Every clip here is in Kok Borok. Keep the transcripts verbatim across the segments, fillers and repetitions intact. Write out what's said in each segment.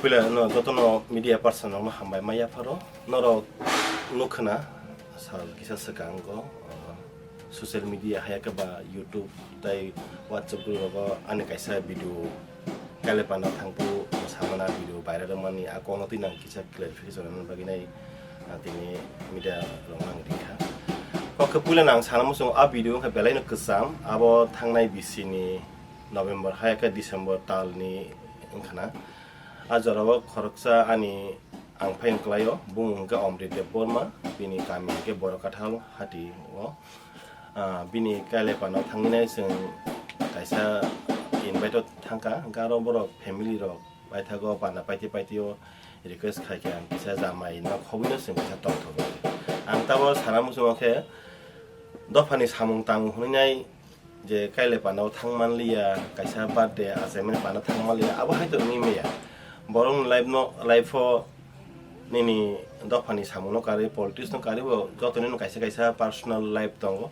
Puila no jotono media person rokno hambai ma yapharo. Norok nukhna sal kisa swkango, uh, social media haya khe ba YouTube tei WhatsApp group rogo ani kaisa video Kaile panda thangphuru samana video viral wngmani a kokno twi nang kisa clarification rwna bagwi nai, ah, tini media rok nang ringkha. Kok khe puila nang sana muchungo a video wngkha belai no kwcham, abo thangnai bisi ni November hai khe December tal ni wngkhana. A jorao khoroksa ani ang phai wngkhlaio, bung hwnkhe Omrit Debbarma, bini kami hwnkhe Borakathal hati o. Ah, bini Kaile panda thangwi nai chwng kaisa invite o thangkha, hwnkhe aro borok family rok paithago panda paiti paiti o request khaikhe ang kisa jamai no khobwino chwng kisa tongthogo. Ang tabok sana muchungo khe dophani samung tang hwnwi nai je Kaile panda o thang manliya, kaisa birthday achaimani panda thang manliya, abo hai to wngwi maya. Borokni life no, life o nini dophani samung no karwi, politics no karwi bo joto nini kaisa kaisa personal life tongo.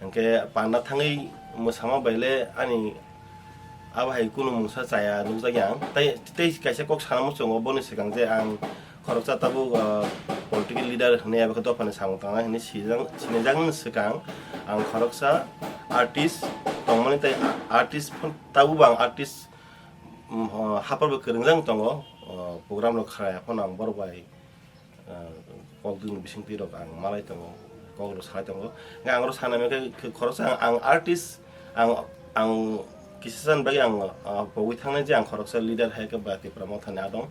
Hwnkhe panda thangwi mwsama baile ani abo hai kunu mungsa chaya nukjakya ang. Tai tei kaisa kok sana muchungo boni swkang je ang khoroksa tabuk, ah, political leader hwnwi abo khe dophani samung tangnai hwnwi sijak, sinijakni swkang ang khoroksa artist tongmani tei artist phano tabukbo ang artist, mm, hapar bo kwrwngjak tongo, ah, program rok khlai phano ang borok bai ah, kok dwngni bisingtwi rok ang malai tongo, kok rok sai tongo. Hwnkhe ang oro sana hwnkhe khoroksa ang, ang artist, ang, ang kisa san bagwi ang, ah, pogwi thangnai je ang khoroksa leader hai khe ba Tipra Mothani adong.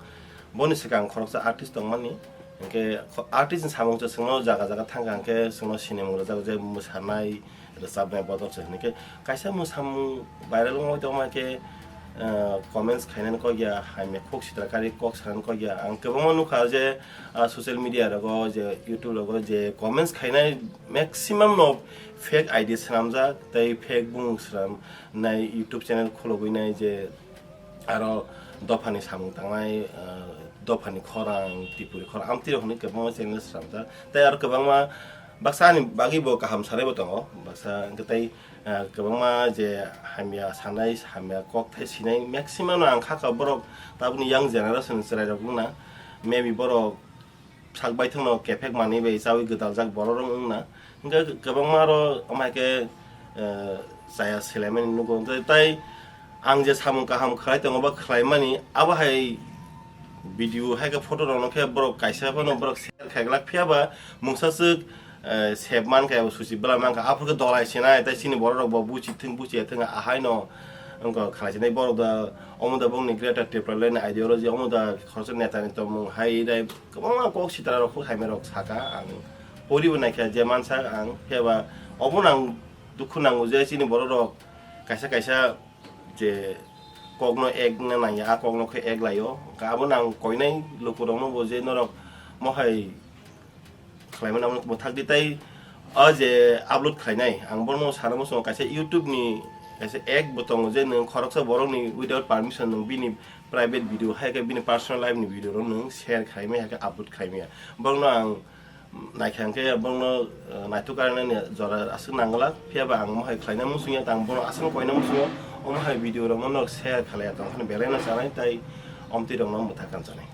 Boni swkang ang khoroksa artist tongmani. Hwnkhe kho-, artist ni samung se chwngno jaga jaga thangkha hwnkhe chwngno sinimung rwjago je mwsanai, rwchapnai bodol se hwnwi khe kaisa mwsamung viral wngwi tongma khe, ah, comments khainani kok ya, hamya kok sitra kari kok sanani kok ya. Ang kwbangma nukha je, ah, social media rogo je, YouTube rogo je comments khainai maximum no fake I D swnamjak tei fake bumung swnamnai YouTube channel khulogwi nai je aro dophani samung tangnai, ah, dophani khorang, Tripuri khorang, amtwi rok hwnwi kwbangma channel swnamjak. Tei aro kwbangma baksa ani bagwi bo kaham sanai bo tongo, baksa hwnkhe tei, ah, kwbangma je hamya sanai, hamya kok thai sinai maximum no ang kha kha borok tabukni young generation chwrai rok wngna, maybe borok sak baithang no kephek manwi bai chawi gwdaljak borok rok wngna. Hwnkhe kwbangma aro omo hai khe, eh, chaya selaimani nugo. Tei, tei ang je samung kaham khlai tongo ba khlaimani, abo hai video hai khe photo rok no khe borok kaisa phano borok share khai glak, phiya ba mungsa swk, eh, save man kha, susi bwla man kha, aphuru khe dolai sinai, tei chini borok rok bo buchi thung, buchi thung, ahai no wngkha khlai sinai borok da, omo da bongni Greater Tipraland ideology, omo da khoroksa neta ni tongmung hai, tei kwbangma kok sitra rok kok hamya rok saka, ang poribo naikha je mansa ang, phiya ba obono ang dukhu nango je chini borok rok kaisa kaisa je kokno ek wngna nangya, a kokno khe ek laio. Hwnkhe abono ang koinai lukurokno bo je norok mohai khlaimani abono mwthak di tei o je upload khlainai, ang bono sana muchungo kaisa YouTube ni kaisa act bo tongo je nwng khoroksa borokni without permission nwng bini private video hai khe bini personal life ni video rok nwng share khlaimaya hai khe upload khlaimaya. Borokno ang naikha hwnkhe borokno, eh, naithok karnani jora aswk nangwlak, phiya ba ang mohai khlaina muchungya, tang bono aswk koina muchungo, omo hai video rokno norok share khlaiya tong phano belai no chanai tei omtwi rokno mwthak kan chanai.